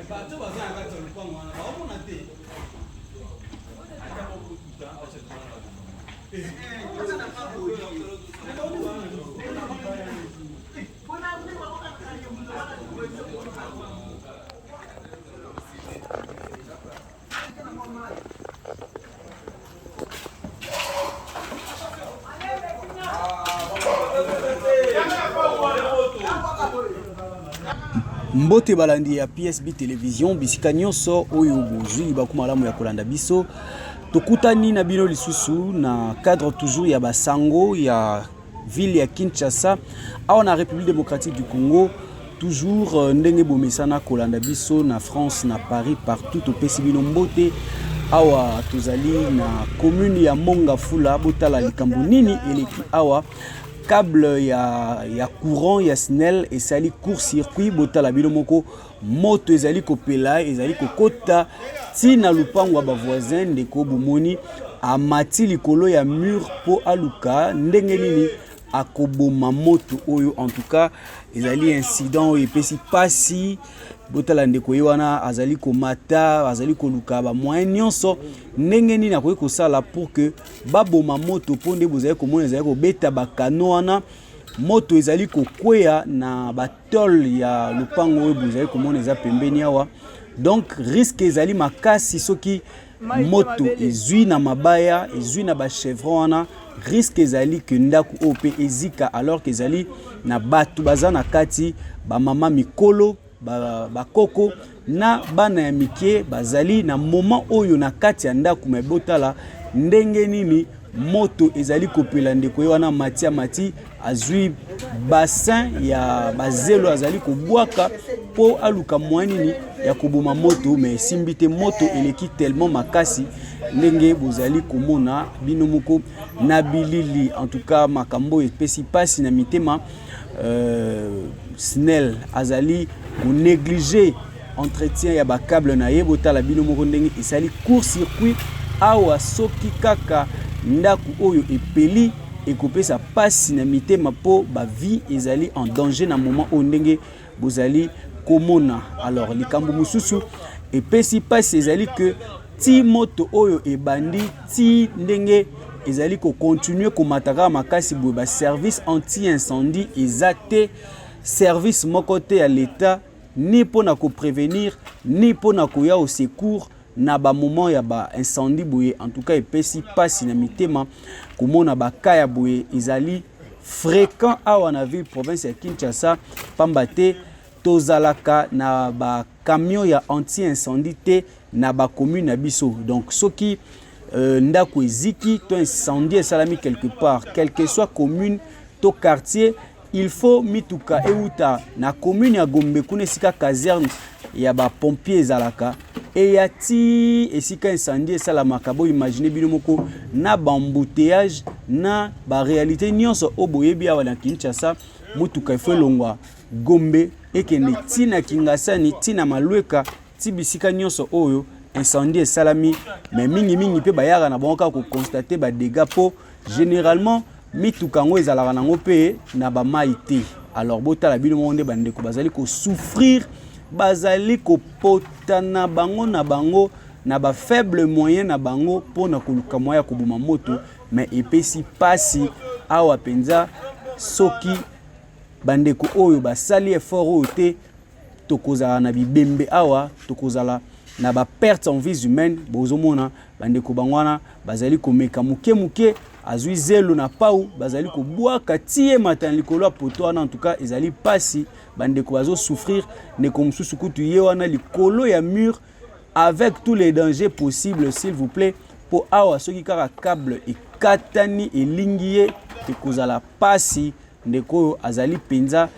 Bato baza na kati ya lopango wana baomona te. Mbote balandi ya PSB Television bisika nyonso oyo bozwi libaku malamu ya kolanda biso. Tokutani na bino lisusu na cadre toujours ya basango ya ville ya Kinshasa awa na République démocratique du Congo. Toujours euh, ndenge bomesana kolanda biso na France na Paris partout topesi bino mbote awa tozali na commune ya Mongafula botala likambo nini eleki awa câble ya, ya courant ya SNEL esali court circuit botala bino moko moto ezali kopela ezali kokota ti na lupango ya bavoisin ndeko bomoni amati likolo ya mur mpo aluka ndenge nini akoboma moto oyo en tout cas ezali incident oyo epesi pasi botala ndeko ye wana azali komata azali koluka bamoyen nyonso ndenge nini akoki kosala pour que baboma moto mpo nde bozali komona ezali kobeta bakano wana moto ezali kokweya na batole ya lopango oyo bozali komona eza pembeni awa donc risque ezali makasi soki moto ezwi na mabaya ezwi na bachevron wana risque ezali ke ndako oyo mpe ezika alors ke ezali na bato baza na kati bamama mikolo bakoko ba na bana ya mike bazali na moment oyo na kati ya ndako me botala ndenge nini moto ezali kopela ndeko ye wana mati amati azwi bassin ya bazelo azali kobwaka mpo aluka mwa nini ya koboma moto me esimbi te moto eleki tellement makasi ndenge bozali komona bino moko na bilili en tout cas makambo oyo epesi mpasi na mitema euh, snel azali konéglige entretien ya bacable na ye botala bino moko ndenge esali court circuit awa soki kaka ndako oyo epeli ekopesa pasi na mitema mpo ba vie ezali en danger na moment oyo ndenge bozali komona. Alors likambo mosusu epesi pasi ezali que ti moto oyo ebandi ti ndenge ezali kocontinue komata kaka makasi boye ba service anti incendie eza te service moko te ya l'etat ni mpo na koprevenir ni mpo na koya au secours na ba moment ya ba incendie boye en tout cas epesi pasi na mitema komona ba cas ya boye ezali fréquent awa na ville province ya Kinshasa pamba te tozalaka na ba camion ya anti incendie te na ba commune na biso donc soki euh, ndako eziki to incendie esalami quelque part quelque soit commune to quartier Il faut mituka ewuta na commune ya Gombe kuna esika caserne ya ba pompiers ezalaka eya ti esika incendie esalamaka. Bo imaginer bino moko na ba embouteillage na ba réalité nyonso oyo boyebi awa na Kinshasa, mutuka il faut elongwa Gombe ekende ti na Kingasani ti na Malueka ti bisika nyonso oyo incendie esalami. Mais mingi mingi mpe bayaka na bango kaka ko constater ba dégâts po Generalement mituka yango ezalaka nango mpe na ba mayi te. Alors botala bino moko nde bandeko bazali ko souffrir, bazali kopotana bango na bango na ba faible moyen na bango mpo na koluka moyen ya koboma moto, mais epesi pasi awa mpenza soki bandeko oyo basali effort oyo te tokozala na bibembe awa, tokozala na ba pertes en vies humaines. Bozomona bandeko bango wana bazali komeka moke moke, azwi zelo na pau, bazali kobwaka ti emata na likolo ya poto wana. En tout cas ezali pasi, bandeko bazo souffrir. Ndeko mosusu kutu ye wana likolo ya mur avec tous les dangers possibles, s'il vous plaît, po awa soki kaka câble ekatani elingi ye ekozala pasi. Ndeko oyo azali penza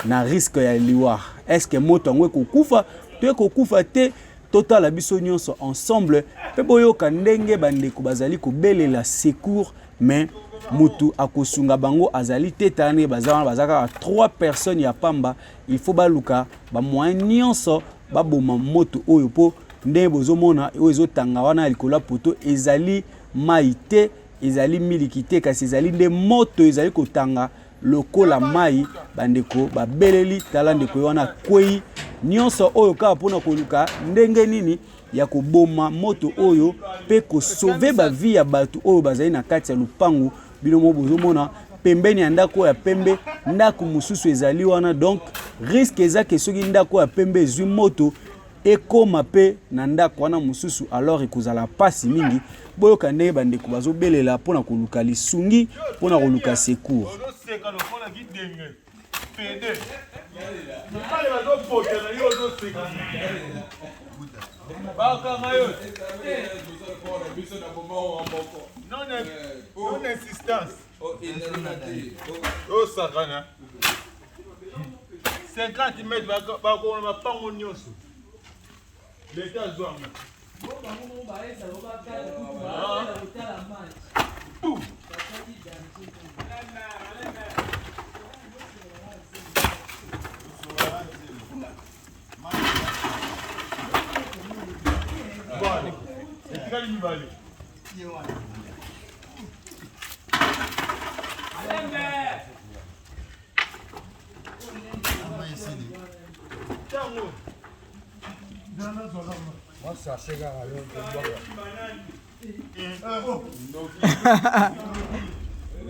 na risque ya liwa. Est-ce que moto yango ekokufa to ekokufa te? Totala biso nyonso ensemble mpe boyoka ndenge bandeko bazali kobelela secours, mais mutu akosunga bango azali te. Tala ndenge baza wana, baza kaka 3 personnes ya pamba. Il faut baluka ba moyen nyonso baboma moto oyo, mpo ndenge bozomona oyo ezotanga wana ya likolo ya poto ezali mai te, ezali miliki te, kasi ezali nde moto ezali kotanga lokola mai. Bandeko babeleli, tala ndeko ye wana akwei Nyonso oyo kaka mpona koluka ndenge nini ya koboma moto oyo mpe kosauve bavie ya bato oyo bazali na kati ya lupangu. Bino moko bozomona pembeni ya ndako ya pembe, ndako mosusu ezali wana, donc risque eza ke soki ndako ya pembe ezwi moto ekoma mpe na ndako wana mosusu, alors ekozala mpasi mingi. Boyoka ndenge bandeko bazobelela mpo na koluka lisungi, mpo na koluka secours. Ozoseka lokola kidenge pede mibale bazopota na yo ozoseka bakanga yo non insistance osakana 50 mètre bakona mapango nyonso leta azwanga. Etikali mibale. Ntango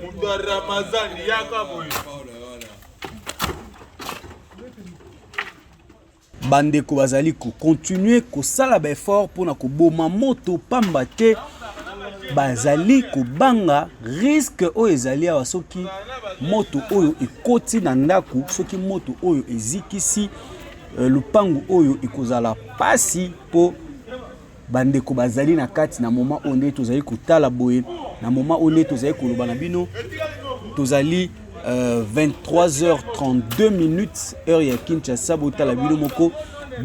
moto ya Ramazani yaka boye. Bandeko bazali kocontinue kosala baeffort mpona koboma moto, pamba te bazali kobanga risque oyo ezali awa soki moto oyo ekoti na ndako, soki moto oyo ezikisi lupangu oyo, ekozala pasi mpo bandeko bazali na kati. Na moment oyo nde tozali kotala boye, na moment oyo nde tozali koloba na bino, tozali 23h32 minutes, heure ya Kinshasa. Botala bino moko,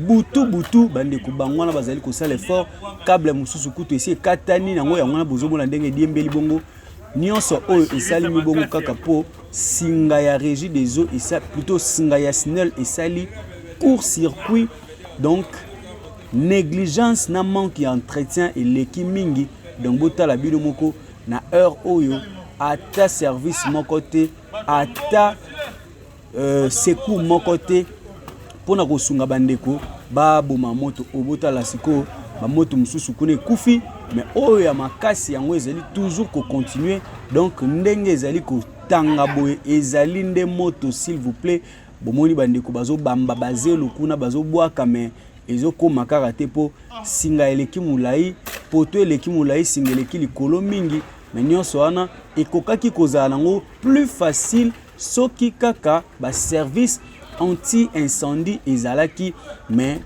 butu butu, bandeko bango wana bazali kosala effort. Câble mosusu kutu esi ekatani nango, yango wana bozomona ndenge ediembeli bongo. Nyonso oyo esalemi bongo kaka mpo singa ya Régie des eaux esa, plutôt singa ya SNEL esali court circuit. Donc négligence na manque ya entretien eleki mingi. Donc botala bino moko, na heure oyo ata service moko te, ata secours moko te mpona kosunga bandeko baboma moto oyo. Botala sikoyo, bamoto mosusu kuna ekufi, mais oyo ya makasi yango ezali toujours kocontinue. Donc ndenge ezali kotanga boye, ezali nde moto, s'il vous plaît. Bomoni bandeko bazobamba bazelo kuna, bazobwaka, mais ezokóma kaka te mpo singa eleki molai, poto eleki molai, singa eleki likolo mingi. Mais nyonso wana ekokaki kozala nango plus facile soki kaka baservice anti incendie ezalaki, mais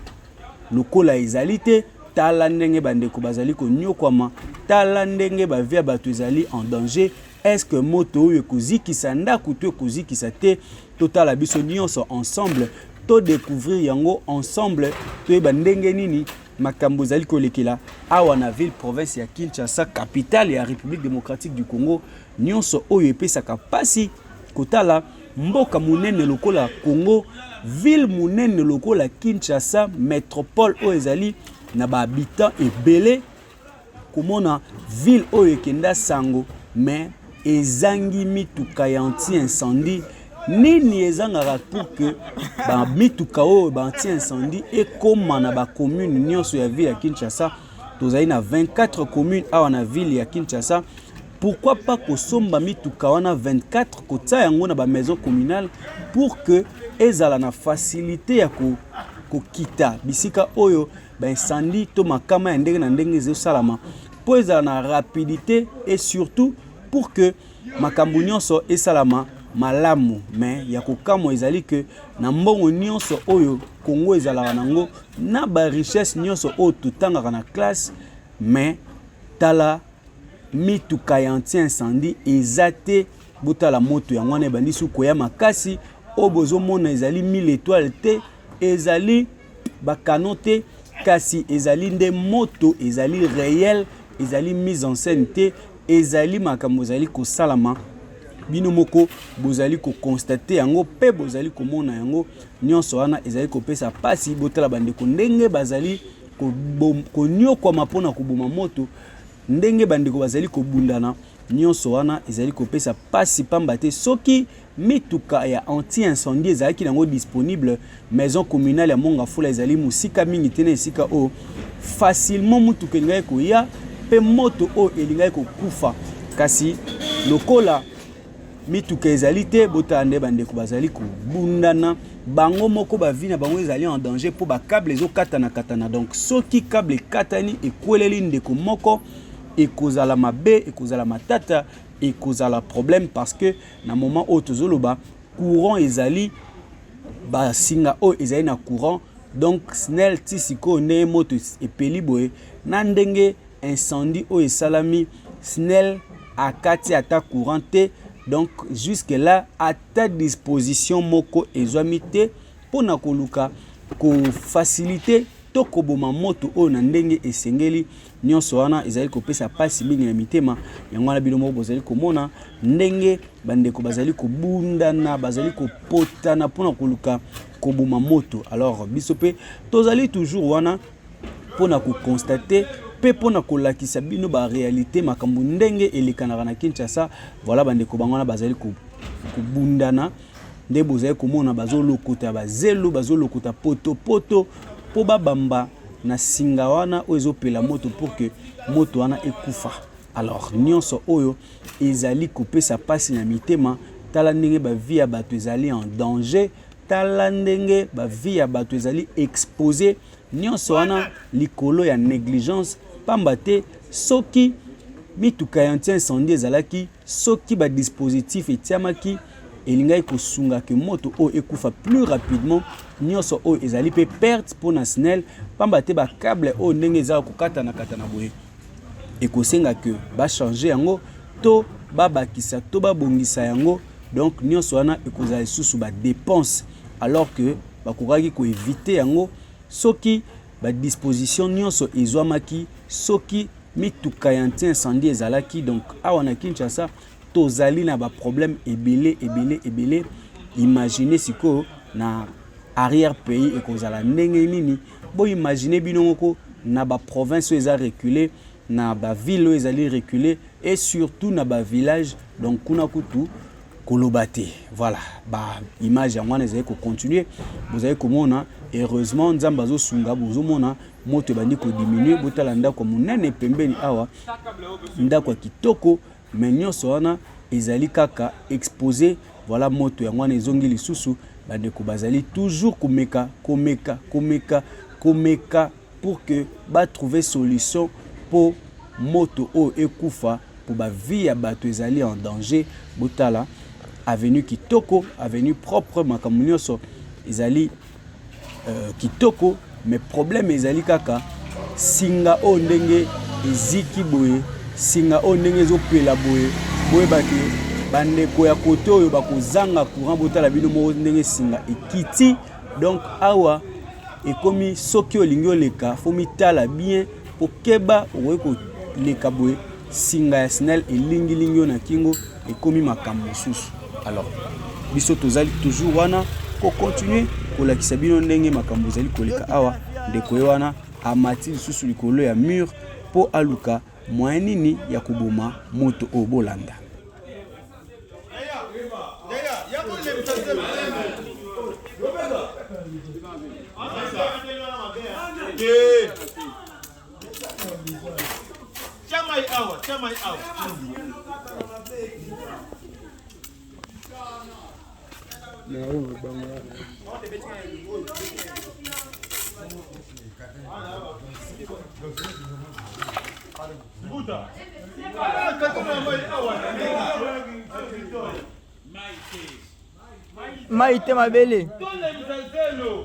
lokola ezali te, tala ndenge bandeko bazali konyokwama, tala ndenge bavie ya bato ezali en danger. Est ce que moto oyo ekozikisa ndako to ekozikisa te? Totala biso nyonso ensemble, todécouvrir yango ensemble, toyeba ndenge nini makambo ezali kolekela awa na ville province ya Kinshasa, capitale ya République démocratique du Congo. Nyonso oyo epesaka mpasi kotala mboka monene lokola Congo, ville monene lokola Kinshasa, métropole oyo ezali na bahabitant ebele, komona ville oyo ekenda sango mais ezangi mituka ya anti incendie. Nini ezangaka pour que bamituka oyo ba anti incendie ekóma na bacommune nyonso ya ville ya Kinshasa? Tozali na 24 commune awa na ville ya Kinshasa. Pourquoi pas kosomba mituka wana 24, kotia yango na bamaison communale pour que ezala na facilité ya kokita bisika oyo baincendie to makama ya ndenge na ndenge ezosalama, mpo ezala na rapidité et surtout pour que makambo nyonso esalama malamu? Mais ya kokamwa ezali ke na mbongo nyonso oyo Kongo ezalaka nango, na barichesse nyonso oyo totangaka na classe, mais tala, mituka ya anti incendie eza te. Botala moto yango wana ebandi su koya makasi. Oyo bozomona ezali mille étoile te, ezali bacanon te, kasi ezali nde moto, ezali réel, ezali mise en scène te, ezali makambo ezali kosalama. Bino moko bozali koconstater yango mpe bozali komona yango. Nyonso wana ezali kopesa mpasi. Botala bandeko ndenge bazali konyokwama mpona koboma moto, ndenge bandeko bazali kobundana. Nyonso wana ezali kopesa mpasi, pamba te soki mituka ya anti-incendie ezalaki nango disponible, maison communale ya Mont-Ngafula ezali mosika mingi te na esika oyo, facilement motuka elingaki koya mpe moto oyo elingaki kokufa. Kasi lokola mituka ezali te, botala nde bandeko bazali kobundana bango moko, ba vie na bango ezali en danger mpo ba cable ezokatana katana. Donc soki cable ekatani ekweleli ndeko moko, ekozala mabe, ekozala matata, ekozala problème, parce que na moment oyo tozoloba, courant ezali, basinga oyo ezali na courant. Donc SNEL ti sikoyo, ndenge moto epeli boye na ndenge incendie oyo esalami, SNEL akati ata courant te. Donc jusque là ata disposition moko ezwami te mpona koluka kofaciliter to koboma moto oyo na ndenge esengeli. Nyonso wana ezali kopesa mpasi mingi na mitema. Yango wana bino moko bozali komona ndenge bandeko bazali kobundana, bazali kopotana mpona koluka koboma moto. Alors biso mpe tozali toujours wana mpona koconstater mpe mpona kolakisa bino baréalité, makambo ndenge elekanaka na Kinshasa. Voilà, bandeko bango wana bazali kobundana nde bozali komona, bazolokota bazelo, bazolokota potopoto mpo babamba na singa wana oyo ezopela moto pour que moto wana ekufa. Alors nyonso oyo ezali kopesa mpasi na mitema. Tala ndenge bavie ya bato ezali en danger, tala ndenge bavie ya bato ezali exposé. Nyonso wana likolo ya négligence, pamba te soki mituka ya anti-incendie ezalaki, soki badispositif etiamaki, elingaki kosunga ke moto oyo ekufa plus rapidement. Nyonso oyo ezali mpe perte mpona SNEL, pamba te bacable oyo ndenge eza kokatana-katana boye, ekosenga ke bachange yango to babakisa to babongisa yango. Donc nyonso wana ekozala lisusu badépense, alors que bakokaki koéviter yango soki badisposition nyonso ezwamaki, soki mituka ya anti-incendie ezalaki. Donc awa na Kinshasa tozali na baproblème ebele ebele ebele. Imagine sikoyo na arrière pays ekozala ndenge nini? Boimagine bino moko na baprovince oyo eza reculé, na baville oyo ezali reculé et surtout na bavillage. Donc kuna kutu koloba te. Voilà, baimage yango wana ezali kocontinue, bozali komona. Heureusement Nzambe azosunga, bozomona moto ebandi kodiminue. Botala ndako ya monene pembeni awa, ndako ya kitoko, mais nyonso wana ezali kaka exposé. Voilà, moto yango wana ezongi lisusu. Bandeko bazali toujours komeka, komeka, komeka, komeka pour que batrouve solution mpo moto oyo ekufa, mpo bavie ya bato ezali en danger. Botala avenue kitoko, avenue propre, makambo nyonso ezali kitoko, mais problème ezali kaka singa oyo ndenge eziki boye, singa oyo ndenge ezopela boye. Boyeba ke bandeko ya kote oyo bakozanga courant. Botala bino moko ndenge singa ekiti. Donc awa ekomi soki olingi oleka, faut mitala bien po keba, okoki koleka boye, singa ya SNEL elingilingi yo na kingo, ekomi makambo mosusu. Alors biso tozali toujours wana kocontinue kolakisa bino ndenge makambo ezali koleka awa. Ndeko ye wana amati lisusu likolo ya mur mpo aluka moyen nini ya koboma moto oyo. Bolanda. Tia mai awa, tia mai awa. Buta. Mai awa. Mai te, mabele. Tolemisa zelo.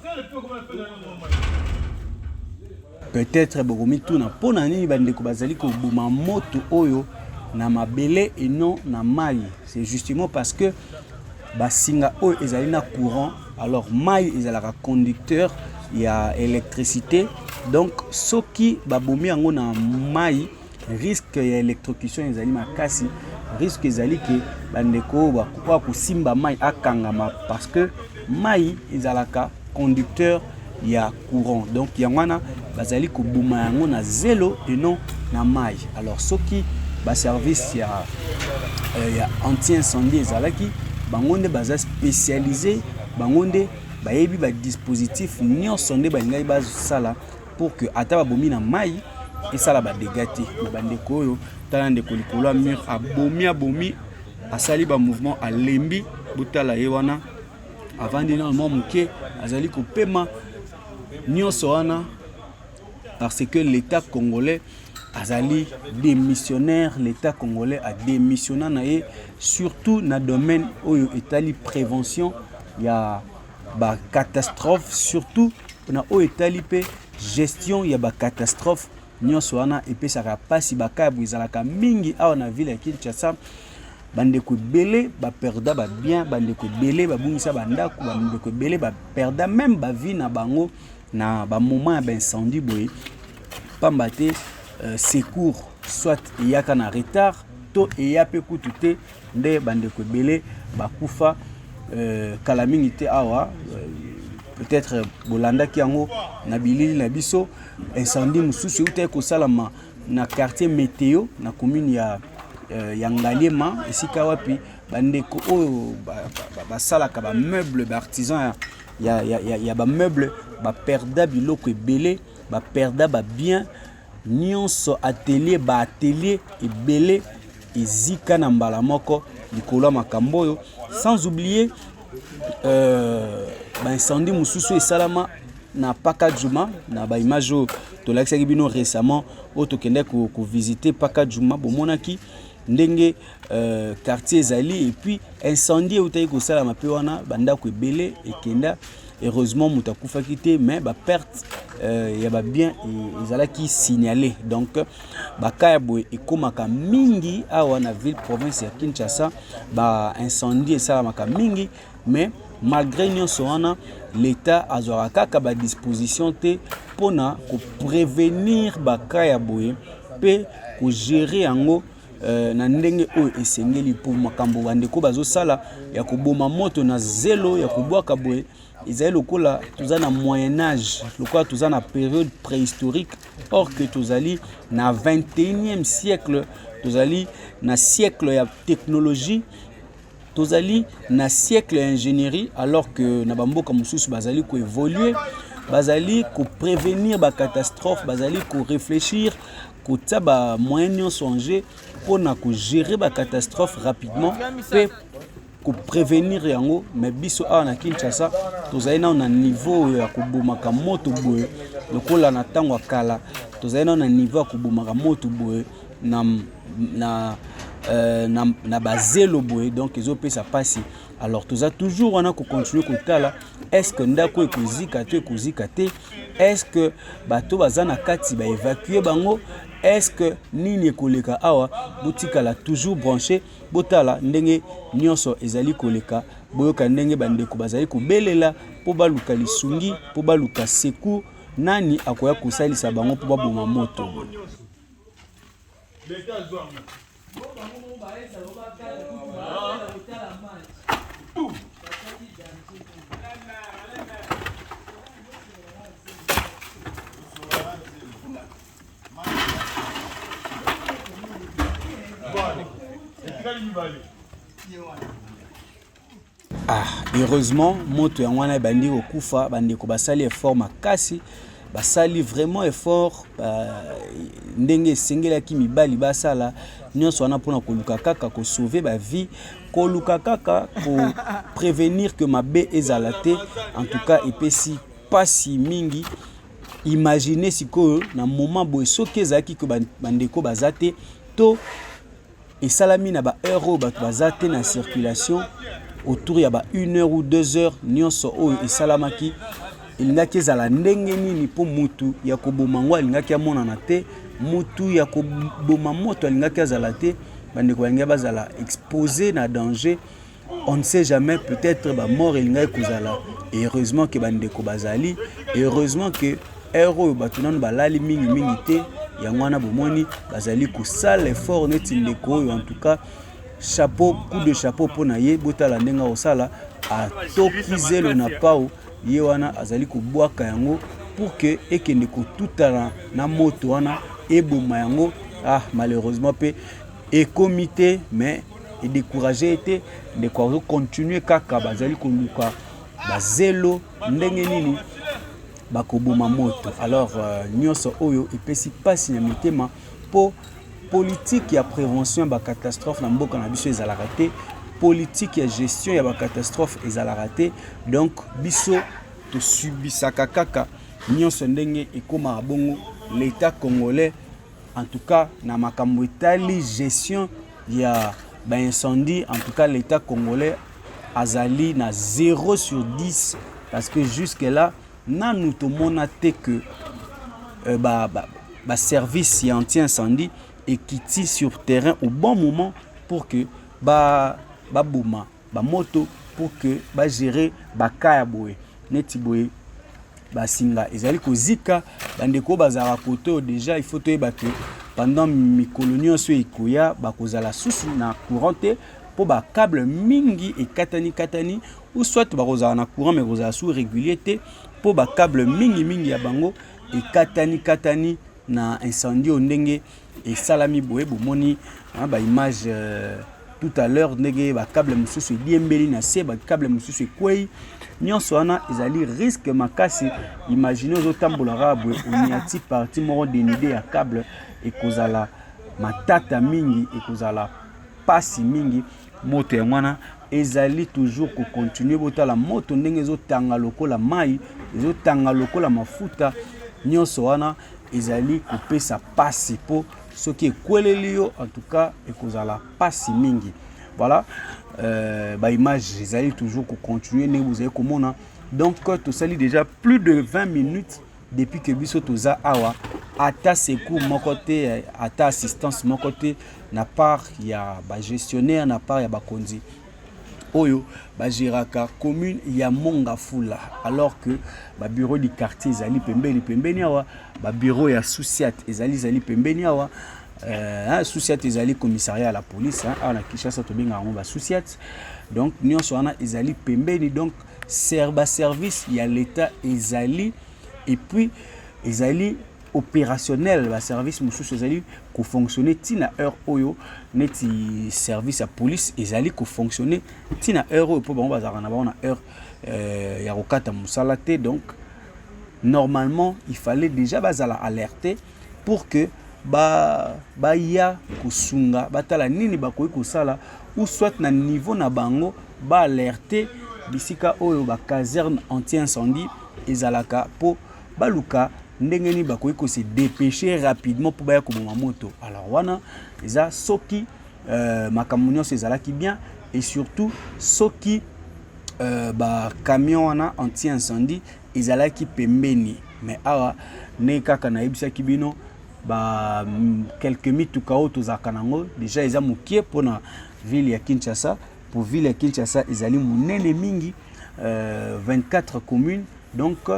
Zelo mpe okoma mpe na mai. Peut-être bokomituna mpo na nini bandeko bazali koboma moto oyo na mabele et non na mai. C'est justement parce que basinga oyo ezali na courant. Alors mai ezalaka conducteur ya électricité. Donc soki babomi yango na mai, risque ya électrocution ezali makasi, risque ezali ke bandeko oyo bakoka kosimba mai akangama, parce que mai ezalaka conducteur ya courant. Donc yango wana bazali koboma yango na zelo et non na mai. Alors soki Ba service ya anti incendie ezalaki, bango nde baza spécialisé, bango nde bayebi badispositif nyonso nde balingaki basala pour que ata babomi na mai esala badégâts te. Na bandeko oyo, tala ndeko likolo ya mur, abomi, abomi, asali bamouvement, alembi. Botala ye wana, avandi nano mwa moke, azali kopema. Nyonso wana parce que l'État congolais azali démissionnaire. L'État congolais adémissionna na ye, surtout na domaine oyo etali prévention ya bacatastrophe, surtout na oyo etali mpe gestion ya bacatastrophe. Nyonso wana epesaka mpasi. Bacas ya boye ezalaka mingi awa na ville ya Kinshasa. Bandeko ebele baperda babiens, bandeko ebele babungisa bandako, bandeko ebele baperda même bavie na bango na bamoment ya baincendie boye, pamba te secours soit eyaka na retard to eya mpe kutu te, nde bandeko ebele bakufa. Kala mingi te awa, peut-être bolandaki yango na bilili na biso, incendie mosusu eutaki kosalama na quartier Météo, na commune ya Ngaliema, esika wapi bandeko oyo basalaka bameuble, baartisan ya bameuble, baperda biloko ebele, baperda babiens nyonso. Atelier, baatelier ebele ezika na mbala moko likolo ya makambo oyo. Sans oublier baincendie mosusu esalama na Pakadjuma, na baimage oyo tolakisaki bino récemment, oyo tokendaki kovisite Pakadjuma. Bomonaki ndenge quartier ezali, et puis incendie eutaki kosalama mpe wana, bandako ebele ekenda. Heureusement moto akufaki te, mais baperte ya babien ezalaki signalé. Donc bacas ya boye ekomaka mingi awa na ville province ya Kinshasa, baincendie esalamaka mingi. Mais malgré nyonso wana, l'État azwaka kaka badisposition te mpona koprévenir bacas ya boye mpe kogérer yango na ndenge oyo esengeli. Mpo makambo bandeko bazosala ya koboma moto na zelo, ya kobwaka boye, ezali lokola toza na Moyen Âge, lokola toza na période préhistorique, or que tozali na 21e siècle, tozali na siècle ya technologie, tozali na siècle ya ingénierie. Alors que na bamboka mosusu bazali koévoluer, bazali koprévenir bacatastrophe, bazali koréfléchir, kotia bamoyen nyonso en jeu mpona kogérer bacatastrophe rapidement mpe koprévenir yango. Mais biso awa na Kinshasa, tozali nano na niveau oyo ya kobomaka moto boye lokola na ntango ya kala. Tozali nano na niveau ya kobomaka moto boye na bazelo boye. Donc ezopesa mpasi. Alors toza toujours wana kocontinue kotala: est ce que ndako ekozika to ekozika te? Est ce que bato baza na kati baévacue bango? Est ce que nini ekoleka awa? Botikala toujours branché, botala ndenge nyonso ezali koleka, boyoka ndenge bandeko bazali kobelela mpo baluka lisungi, mpo baluka secours. Nani akoya kosalisa bango mpo baboma moto boye? Leta azwanga. Etikali mibale. Ah, heureusement moto yango wana ebandi kokufa. Bandeko basali effort makasi, basali vraiment effort ndenge esengelaki mibali basala nyonso wana mpona koluka kaka kosauver bavie, koluka kaka koprévenir ke mabe ezala te. En tout cas epesi mpasi mingi. Imagine sikoyo na moment boye, soki ezalaki ke bandeko baza te to esalami na baheure oyo bato baza te na circulation, autour ya ba 1 heure ou 2 heures, nyonso oyo esalamaki elingaki ezala ndenge nini? Mpo mutu ya koboma yango alingaki amonana te, mutu ya koboma moto alingaki azala te, bandeko balingaki bazala exposé na danger. On ne sait jamais, peut-être bamort elingaki kozala. Heureusement ke bandeko bazali, heureusement ke heure oyo bato nano balali mingimingi te. Yango wana bomoni bazali kosala effort neti ndeko oyo. En tout cas chapeau, coup de chapeau mpo na ye. Botala ndenge akosala, atoki zelo na pau, ye wana azali kobwaka yango pour que ekende kotutana na moto wana, eboma yango. Ah, malheureusement mpe. Ekomi te, mais edécourage ye te. Ndeko azocontinue kaka, bazali koluka bazelo ndenge nini bakoboma moto. Alors nyonso oyo epesi mpasi na mitema, mpo politique ya prévention ya bacatastrophe na mboka na biso ezalaka te, politique ya gestion ya bacatastrophe ezalaka te. Donc biso tosubisaka kaka nyonso ndenge ekomaka bongo. L'État congolais, en tout cas na makambo etali gestion ya baincendie, en tout cas l'État congolais azali na 0 sur 10, parce que jusque là nanu tomona te que baservice ba ya anti-incendie ekiti sur terrain au bon moment pour que baboma bamoto, pour que bagérer bacas ya boye. Neti boye basinga ezali kozika, bandeko bazalaka kote oyo déjà, il faut toyeba ke pendant mikolo nyonso ekoya bakozala susu na courant te, mpo bacâble mingi ekatani katani, ou soit bakozala na courant mais kozala su régulier te, mpo bacâble mingimingi ya bango ekatani katani na incendie oyo ndenge esalami boye. Bomoni baimage tout à l'heure ndenge bacâble mosusu ediembeli na se, bacâble mosusu ekwei. Nyonso wana ezali risque makasi. Imagine ozotambola kaka boye, oniati partie moko dénudé ya câble, ekozala matata mingi, ekozala pasi mingi. Moto yango wana ezali toujours kocontinue. Botala moto ndenge ezotanga lokola mai, ezotanga lokola mafuta. Nyonso wana ezali kopesa pasi, mpo soki ekweleli yo, en tout cas ekozala pasi mingi. Voilà, baimage ezali toujours kocontinue ndenge bozali komona. Donc tosali déjà plus de 20 minutes depuis que biso toza awa, ata secours moko te, ata assistance moko te na part ya bagestionnaire, na part ya bakonzi oyo bagéraka commune ya Mont-Ngafula, alors que babureau du quartier ezali pembeni pembeni awa, babureau ya sous-ciat ezali pembeni awa. Sous-ciat ezali commissariat ya la police, hein, awa na Kinshasa tobengaka yango basous-ciat. Donc nyonso wana ezali pembeni. Donc baservice ya l'État ezali, et puis ezali opérationnel. Baservice mosusu ezali kofonctionne ntina heure oyo, neti service ya police ezali kofonctionne ntina heure oyo, mpo bango bazalaka na bango na heure ya kokata mosala te. Donc normalement il fallait déjà bazala alerté pour que baya kosunga, batala nini bakoki kosala, ou soit na niveau na bango baalerte bisika oyo bacaserne anti-incendie ezalaka, mpo baluka ndenge nini bakoki kose dépêcher rapidement mpo baya koboma moto. Alors wana eza soki makambo nyonso ezalaki bien, et surtout soki bacamion wana anti-incendie ezalaki pembeni. Mais awa, ndenge kaka nayebisaki bino, ba quelques mituka oyo tozalaka nango déjà eza mokie mpona ville ya Kinshasa, po ville ya Kinshasa ezali monene mingi, 24 communes. Donc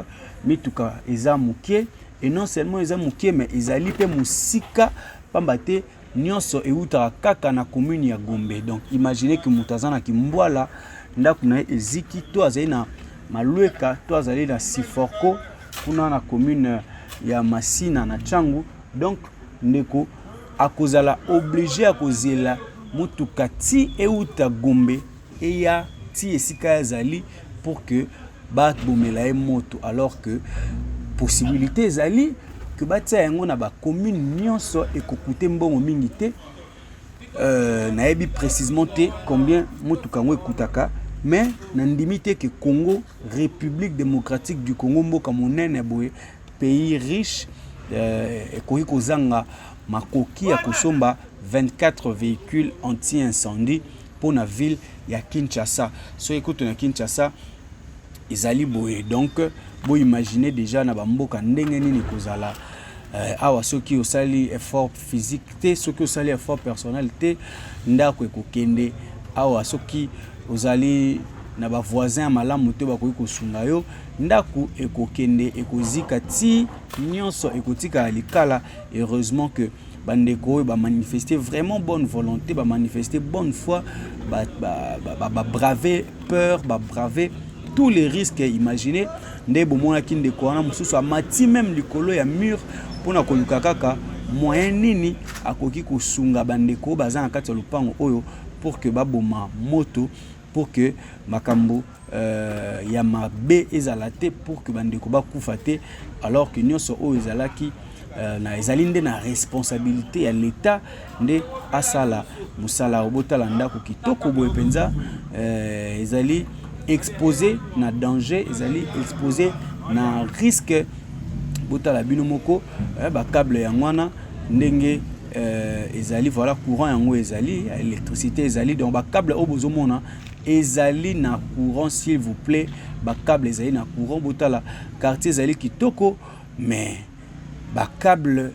mituka eza mokie, et non seulement eza mokie, mais ezali mpe mosika, pamba te nyonso eutaka kaka na commune ya Gombe. Donc imaginez ke moto aza na Kimbwala, ndako na ye eziki, to azali na Malueka, to azali na Siforco kuna na commune ya Masina na Tshangu. Donc ndeko akozala obligé ya kozela motuka ti euta Gombe eya ti esika azali pour que babomela ye moto, alors que possibilité ezali ke batia yango na bacommune nyonso, ekokute mbongo mingi te. Nayebi précisément te combien motuka yango ekutaka, mais nandimi te ke Congo, République démocratique du Congo, mboka monene boye, pays riche, ekoki kozanga makoki ya kosomba 24 véhicules anti-incendie mpona ville ya Kinshasa. Soki kutu na Kinshasa ezali boye, donc boimagine déjà na bamboka ndenge nini kozala. Awa soki osali effort physique te, soki osali effort personnel te, ndako ekokende. Awa soki ozali na bavoisin ya malamu te bakoki kosunga yo, ndako ekokende, ekozika ti nyonso ekotikala likala. Heureusement que bandeko oyo bamanifeste vraiment bonne volonté, bamanifeste bonne foi, babrave peur, babrave tous les risques. Imaginez nde bomonaki ndeko wana mosusu amati même likolo ya mur mpona koluka kaka moyen nini akoki kosunga bandeko baza na kati ya lopango oyo pour que baboma moto, pour que makambo ya mabe ezala te, pour que bandeko bakufa te, alors que nyonso oyo ezalaki na ezali nde na responsabilité ya l'État nde asala mosala. Obotala ndako kitoko boye mpenza, ezali exposé na danger, ezali exposé na risque. Botala bino moko, bacâble yango wana ndenge ezali. Voilà, courant yango ezali, électricité ezali. Donc bacâble oyo bozomona ezali na courant, s'il vous plaît, bacâble ezali na courant. Botala, quartier ezali kitoko, mais bacâble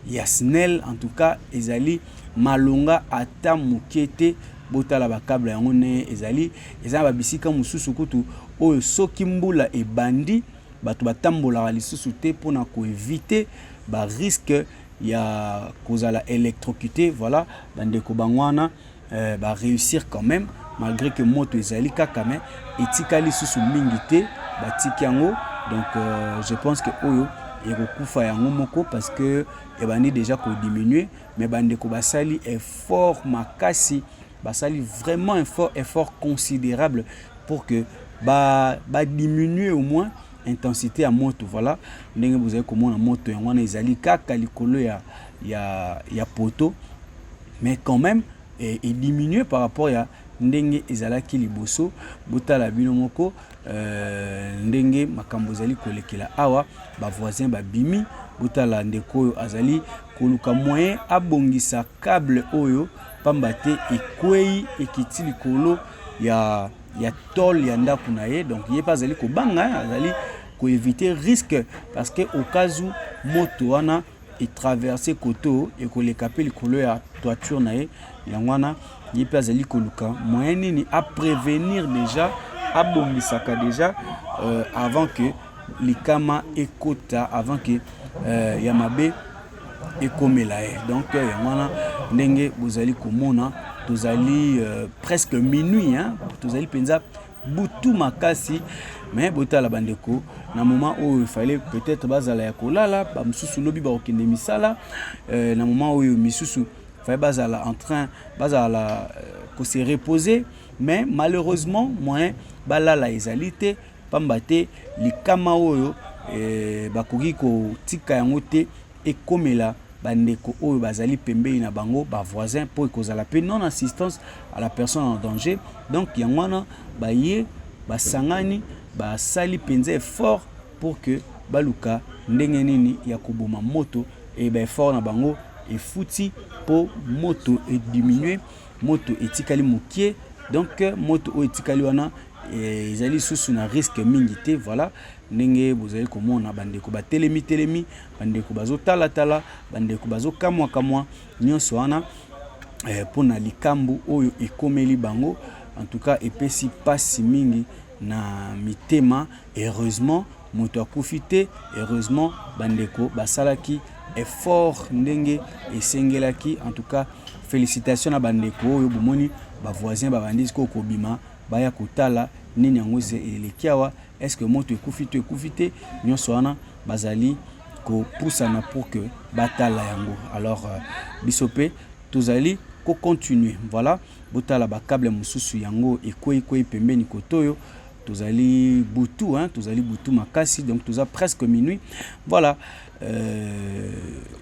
ya SNEL en tout cas ezali malonga ata moke te. Botala bacâble yango nde ezali. Eza na babisika mosusu kutu oyo soki mbula ebandi, bato batambolaka lisusu te mpona koéviter barisque ya kozala électrocuté. Voilà, bandeko bango wana baréussir quand même, malgré que moto ezali kaka, mais etikali lisusu mingi te, batiki yango. Donc je pense que oyo ekokufa yango moko parce que ebandi déjà kodiminuer. Mais bandeko basali effort makasi, basali vraiment effort considérable pour que badiminuer ba au moins intensité ya moto. Voilà ndenge bozali komona moto yango wana ezali kaka likolo ya poteau, mais quand même ediminue par rapport ya ndenge ezalaki liboso. Botala bino moko ndenge makambo ezali kolekela awa. Bavoisin babimi. Botala ndeko oyo azali koluka moyen abongisa câble oyo, pamba te ekwei, ekiti likolo ya tôle ya ndako na ye. Donc ye mpe azali kobanga, azali koéviter risque, parce que au cas où moto wana etraverse koto, ekoleka mpe likolo ya toiture na ye. Yango wana ye mpe azali koluka moyen nini aprévenir déjà, abongisaka déjà avant que likama ekota, avant que ya mabe ekomela ye. Donc yango wana ndenge bozali komona, tozali presque minuit, hein? Tozali mpenza butu makasi. Mais botala bandeko, na moment oyo efallait peut-être bazala ya kolala, bamosusu lobi bakokende misala. Na moment oyo misusu fallait bazala en train bazala kose reposer, mais malheureusement moyen balala ezali te, pamba te likama oyo bakoki kotika yango te ekomela bandeko oyo bazali pembeni na bango, bavoisin, mpo ekozala mpe non assistance à la personne en danger. Donc yango wana baye basangani, basali mpenza effort pour que baluka ndenge nini ya koboma moto. E baeffort na bango efuti mpo moto ediminue, moto etikali mokie. Donc moto oyo etikali wana ezali lisusu na risque mingi te. Voilà ndenge bozali komona bandeko batelemi telemi, bandeko bazotalatala, bandeko bazokamwakamwa, nyonso wana mpona likambo oyo ekomeli bango. En tout cas epesi mpasi mingi na mitema. Heureusement moto akufi te, heureusement bandeko basalaki effort ndenge esengelaki. En tout cas félicitation na bandeko oyo. Bomoni bavoisin babandi sikoyo kobima, baya kotala nini yango eleki awa, est ce que moto ekufi to ekufi te. Nyonso wana bazali kopusana pour que batala yango. Alors biso mpe tozali kocontinue. Voilà, botala bacâble mosusu yango ekweikwei pembeni koto oyo. Tozali butu, hein, tozali butu makasi, donc toza presque minuit. Voilà,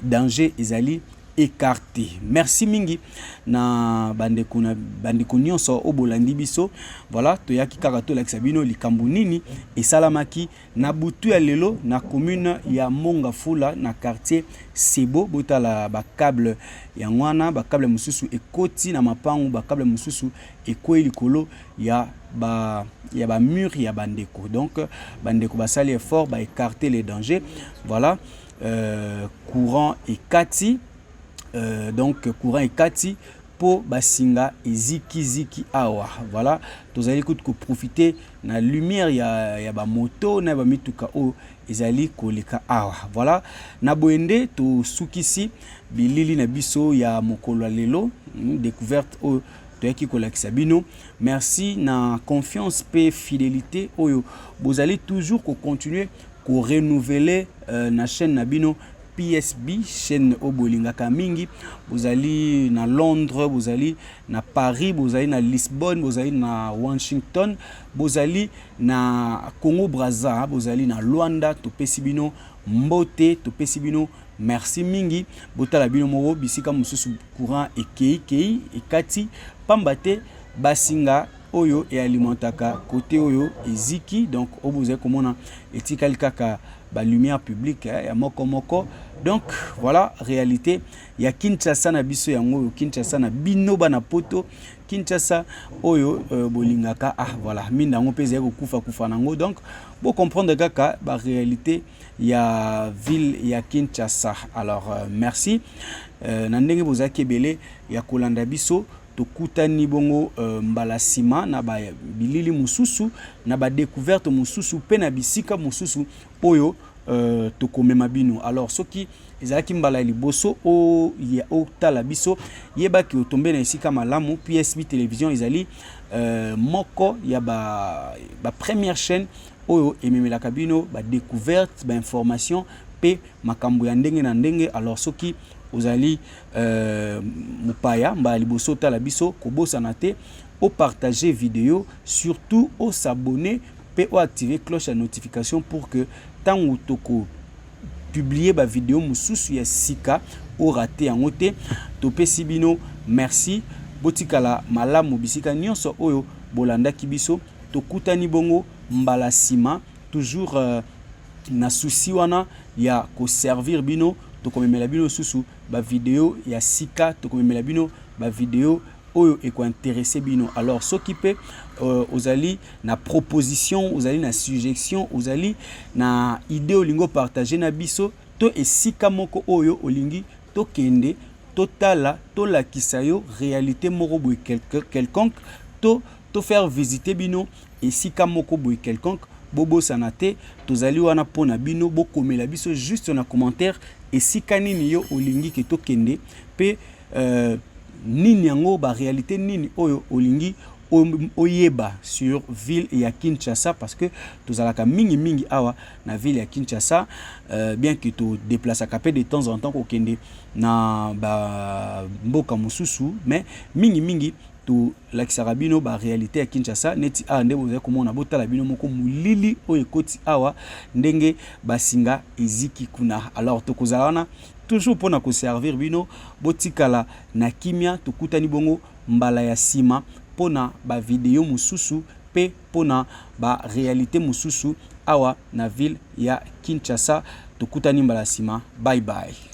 danger ezali écarté. Merci mingi na bandeko, na bandeko nyonso oyo bolandi biso. Voilà, toyaki kaka tolakisa bino likambo nini esalamaki na butu ya lelo na commune ya Mont-Ngafula, na quartier Sebo. Botala bacâble yango wana, bacâble mosusu ekoti na mapangu, bacâble mosusu ekwei likolo ya bamur ya bandeko. Donc bandeko basali effort, baécarter les dangers. Voilà, courant ekati, donc courant ekati mpo basinga ezikiziki awa. Voilà, tozali kutu koprofite na lumière ya bamoto na bamituka oyo ezali koleka awa. Voilà, na boye nde tosukisi bilili na biso ya mokolo ya lelo, découverte oyo toyaki kolakisa bino. Merci na confiance mpe fidélité oyo bozali toujours kocontinue korenouveler na chaîne na bino. PSB, chaîne oyo bolingaka mingi. Bozali na Londres, bozali na Paris, bozali na Lisbonne, bozali na Washington, bozali na Congo Brazza, bozali na Luanda, topesi bino mbote, topesi bino merci mingi. Botala bino moko bisika mosusu courant ekeikei ekati, pamba te basinga oyo ealimentaka kote oyo eziki. Donc oyo bozali komona etikali kaka balumière publique ya moko moko. Donc voilà réalité ya Kinshasa na biso, yango oyo Kinshasa na bino bana Poto, Kinshasa oyo bolingaka. Ah voilà, minda yango mpe ezali kokufa kufa nango. Donc bocomprendre kaka baréalité ya ville ya Kinshasa. Alors merci na ndenge bozalaki ebele ya kolanda biso. Tokutani bongo mbala nsima na babilili mosusu, na badécouverte mosusu mpe na bisika mosusu oyo tokomema bino. Alors soki ezalaki mbala ya liboso otala biso, yebaki otombe na esika malamu. PSB Télévision ezali moko ya ba première chaîne oyo ememelaka bino badécouverte, bainformation mpe makambo ya ndenge na ndenge. Alors soki ozali mopaya, mbala liboso otala biso, kobosana te opartage vidéo, surtout os'abonner mpe oactive cloche ya notification pour que ntango toko publier bavideo mosusu ya sika, orater yango te. Topesi bino merci, botikala malamu bisika nyonso oyo bolandaki biso. Tokutani bongo mbala nsima, toujours na souci wana ya koservir bino. Tokomemela bino lisusu bavideo ya sika, tokomemela bino bavideo oyo ekointéresser bino. Alors soki mpe ozali na proposition, ozali na suggestion, ozali na idée olingi opartage na biso, to esika moko oyo olingi tokende, totala, tolakisa yo réalité moko boye quelconque, to tofaire visiter bino esika moko boye quelconque, bobosana te, tozali wana mpona bino. Bokomela biso juste na commentaire esika nini yo olingi ke tokende mpe nini yango, baréalité nini oyo olingi oyeba sur ville ya Kinshasa, parce que tozalaka mingimingi awa na ville ya Kinshasa, bien que todéplaçaka mpe de temps en temps kokende na bamboka mosusu, mais mingimingi tolakisaka bino baréalité ya Kinshasa. Neti awa nde bozali komona, botala bino moko molili oyo ekoti awa, ndenge basinga eziki kuna. Alors tokozala wana toujours mpona koservir bino. Botikala na kimia, tokutani bongo mbala ya nsima mpona bavideo mosusu mpe mpona baréalité mosusu awa na ville ya Kinshasa. Tokutani mbala nsima, bye bye.